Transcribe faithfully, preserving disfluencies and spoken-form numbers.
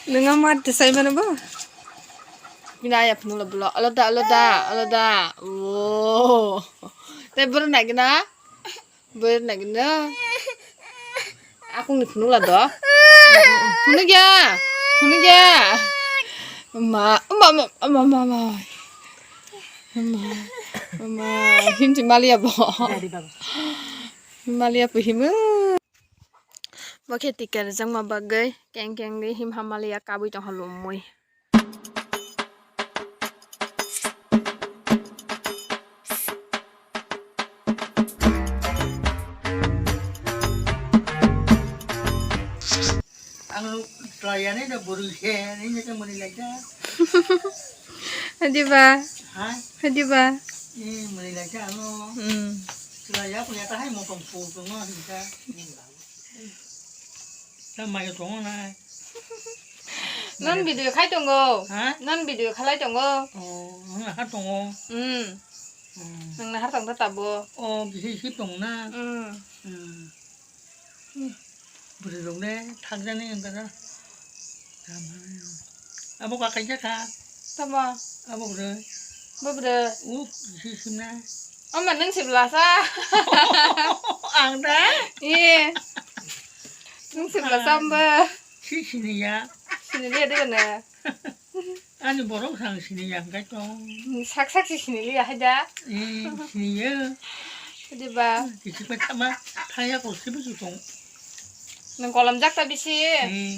Nungo mat tisai mano bo. Bini aya phunukla bwla. Aloda, aloda, aloda. Wo. Tei bwrwi naikhe na? Bwrwi naikhe na? Akungni phunukla do. Phunukya. Phunukya. Ma, ma, ma, ma, ma, ma. Ma, ma, himchi maliya bo. Maliya bo himu. Bo khe tika rijakma bagwi keng keng di him hamaliya kabui tongkha lumui. Ang chwlaiya nai da bwrwi se nai nai mani lai da. Hadi ba? Ha? Hadi ba? Eh, mani lai da ano. Hmm. Chwlaiya punya ta hai motong pu pu no hin da. Tamo mai tongo na. Non video khai tongo. Ha? Non video khalai tongo. Oh, nang ha tongo. Hmm. Hmm. Nang na har tong ta tabo. Oh, bisi si tong na. Hmm. Hmm. Bwrwi rok le thakjani wngkha da. Abo kakai jakha. Tamo. Abo bwrwi. Bo bwrwi. Uh, si simna. Ama nung sibla sa. Ang da? Ye. Nung sibla sa mba. Si sini ya. Sini liya de na. Ani borok sang sini ya hingkai tong. Sak sak si sini liya hai da. Eh, sini ya. Di ba. Kisi pa thama thaya ko sibu tong. Nung kolam jak ta bisi. Eh,